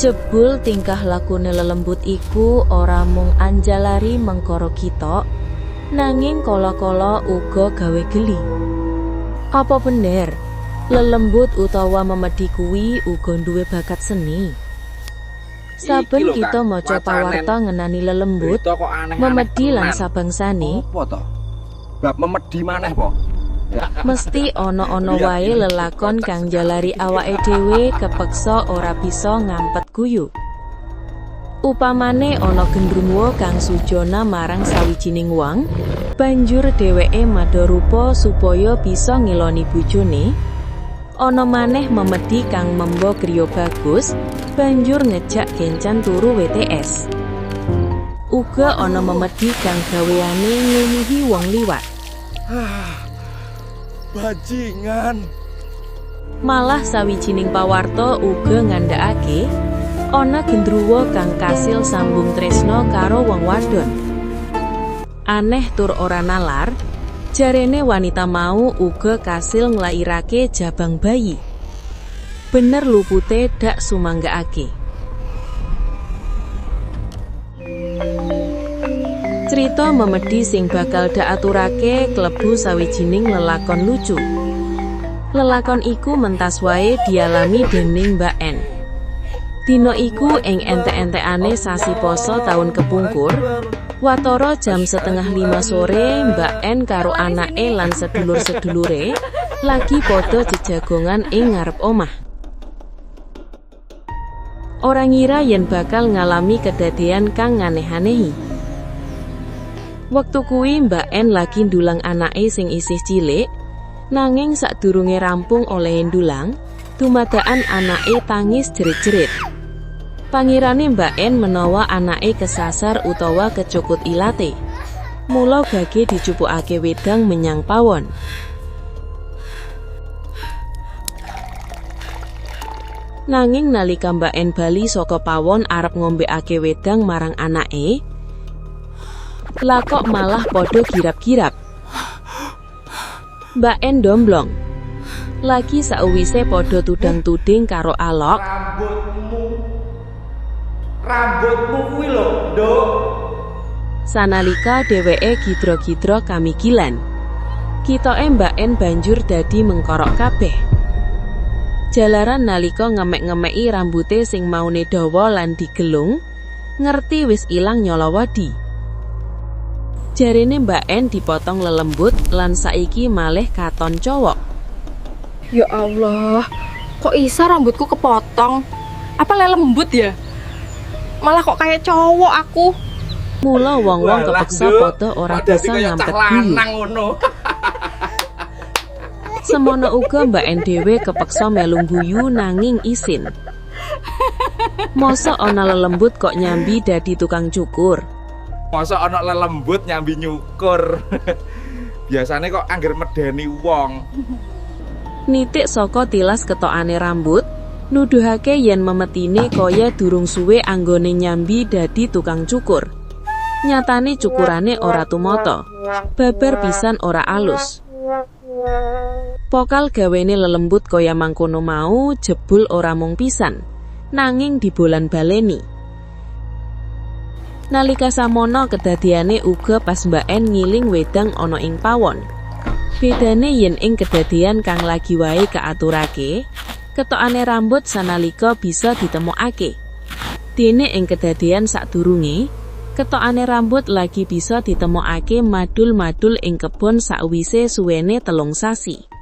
Jebul tingkah lakune lelembut iku ora mung anjalari mengkara kita, nanging kala-kala uga gawe geli. Apa bener lelembut utawa memedi kuwi uga duwe bakat seni? Saben Iki lho, kita Kang, maca wacanen. Pawarta ngenani lelembut, Berita kok aneh-aneh memedi lan tenan. sabangsane, Apa to? Bab memedi maneh po? Mesti ana-ana wae lelakon kang njalari awake dhewe kepeksa ora bisa ngampet guyu. Upamane ana gendruwo kang sujana marang sawijining wong, banjur dheweke madharupa supaya bisa ngeloni bojone. Ana maneh memedi kang memba griya bagus, banjur ngejak kencan turu WTS. Uga ana memedi kang gaweane nguyuhi wong liwat. Bajingan. Malah sawijining pawarta uga ngandhakake ana gendruwo kang kasil sambung tresna karo wong wadon. Aneh tur ora nalar, jarene wanita mau uga kasil nglairake jabang bayi. Bener lupute dak sumanggakake. Crita memedi sing bakal dak aturake klebu sawijining lelakon lucu. Lelakon iku mentas wae dialami dening Mbak N. Dina iku ing entek-entekane sasi poso taun kepungkur, watara jam 4.30 sore, Mbak N karo anake lan sedulur-sedulure lagi padha jejagongan ing ngarep omah. Ora ngira yen bakal ngalami kedadean kang nganeh-anehi. Wektu kuwi Mbak N lagi ndulang anake sing isih cilik, nanging sadurunge rampung olehe ndulang, dumadakan anake tangis jerit-jerit. Pangirane Mbak N menawa anake kesasar utawa kecukut ilate. Mula gage dicupukake wedang menyang pawon. Nanging nalika Mbak N bali saka pawon arep ngombekake wedang marang anake, lah kok malah padha girap-girap. Mbak N domblong. Lagi sauwise padha tudang-tuding karo alok, Rambutmu. Rambutmu kuwi lho, Nduk. Sanalika dheweke gidra-gidra kamigilan. Kitoke Mbak N banjur dadi mengkorok kabeh. Jalaran nalika ngemek-ngemeki rambute sing maune dawa lan digelung, ngerti wis ilang nyolowadi. Jarene Mbak N dipotong lelembut lan saiki malih katon cowok. Ya Allah, kok isa rambutku kepotong? Apa lelembut ya? Malah kok kayak cowok aku. Mula wong-wong Walah, kepeksa Nduk. padha ora Kok dadi bisa kaya cah ngampet guyu. lanang ngono. Semono uga Mbak N dhewe kepeksa melu guyu nanging isin. Mosok ana lelembut kok nyambi dadi tukang cukur. Masa ana lelembut nyambi nyukur. Biasane kok angger medeni wong. Nitik saka tilas ketokane rambut, nuduhake yen memetine kaya durung suwe anggone nyambi dadi tukang cukur. Nyatane cukurane ora tumata. Babar pisan ora alus. Pokal gawene lelembut kaya mangkono mau jebul ora mung pisan, nanging dibolan-baleni. Nalika samono kedadiane uga pas Mbak N ngiling wedang ana ing pawon. Bedane yen ing kedadian kang lagi wae kaaturake, ketokane rambut sanalika bisa ditemokake. Dene ing kedadian sadurunge, ketokane rambut lagi bisa ditemokake madul-madul ing kebon sakwise suwene 3 sasi.